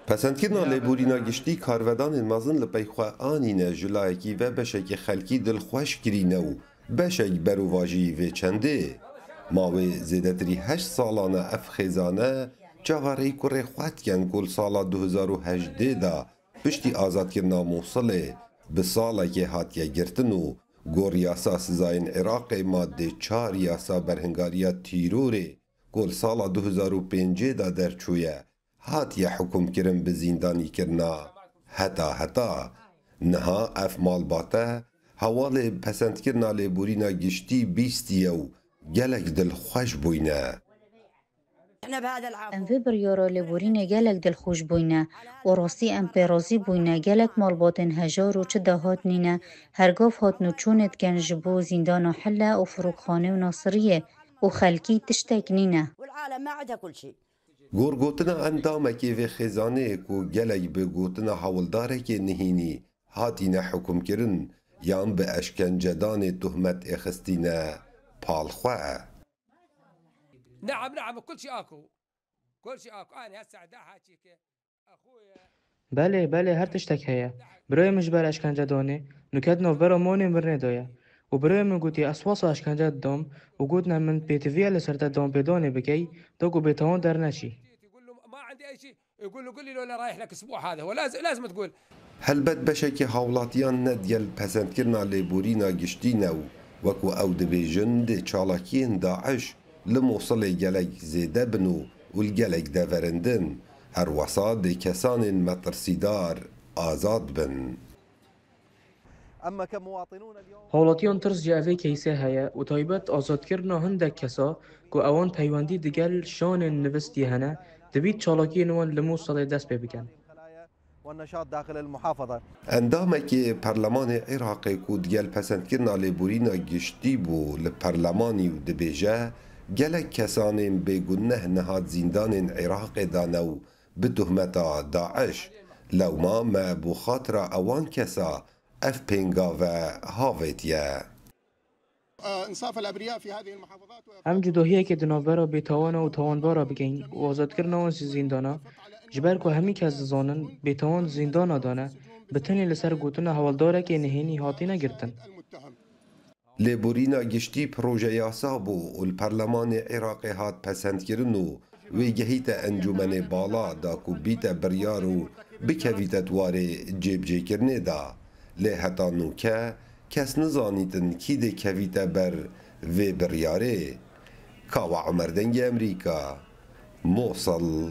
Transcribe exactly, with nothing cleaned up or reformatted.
Pesendkirina lêborîna giştî karvedanên mezin li pey xwe anîne, ji layekî ve beşekî xelkî dilxweş kirîne û beşek berovajî vê çendê. Ma wê zêdetirî heşt salan e ev xêzane çaverêyî kurê xwe dikin ku li sala du hezar û hejdê de piştî azadkirina Mûsilê bi salekê hatiye girtin û gor yasa sizayên Iraqê madê çar yasa berhingariya tîrorê ku li sala du hezar û pêncê de derçûye, hatiye hukimkirin bi zîndanîkirina. Heta heta niha ev malbate hewalê pesendkirina lêborîna giştî bîstiye û gelek dilxweş bûyne. Em vê biryara lêborînê gelek dilxweş bûyne û rastî em pê razî bûyne, gelek malbatên hejar û çi dahat nîne, hergav hatin û çûnê dikin ji bo zîndana Hille û Firokxanê û Nasiriyê û xelkî tiştek nîne. Gor gotina endamekê vê xêzaneyê ku gelek bi gotina hewldarekê nihînî hatîne hukimkirin yan bi eşkencedanê tohmet êxistîne pal xwe. نعم نعم كل شيء اكو كل شيء اكو انا هسه دا حاجيك اخويا Belê, belê, her tiştek heye. Birayê min ji ber eşkencedanê nûket navbera malê mirinê de ye. Û birayê min gotiye ez wesa eşkence didam û gotine min pêtivî ye li ser te danpêdanê bikey, da ku bêtawan derneçî. يقول له ما عندي اي شيء يقول له قل لي لو لا رايح لك اسبوع هذا هو لازم لازم تقول. Helbet beşekî hawlatiyan ne digel pesendkirina lêborîna giştî ne û wekû ew dibêjin dê çalakiyên DAIŞ li Mûsilê gelek zêde bin û û li gelek deverên din. Her wesa dê kesanên metirsîdar azad bin. Hawlatiyan tirs ji evê keysê heye û taybet azadkirina hindek kesa ku ewan peywendî digel şanên nivistî hene, dibît çalakiyên wan li Mûsilê dest pê bikin. Endamekê Perlemanê Iraqê ku digel pesendkirina lêborîna giştî bû li perlemanî û dibêje, gelek kesanên bêguneh niha di zîndanên Iraqê de ne û bi tohmeta DAIŞ. Lewma me bo xatira ewan kesa ev pêngave havêtiye. Em cudahiyekê di navbera bêtawana û tawanbara bigeyn û azadkirina wan ji zîndana, ji ber ku hemî kes dizanin bêtawan di zîndana de ne, bi tenê li ser gotina hewldarekê nihênî hatine girtin. Lêborîna giştî projeyasa bû û li Perlemanê Iraqê hat pesendkirin û wê gehîte Encûmenê Bala da ku bîte biryar û bikevîte di warê cêbicêkirinê de. Lê heta nûke kes nizanîtin kî dê kevîte ber vê biryarê. Kawa Omer, Dengê Emerîka, Mosil.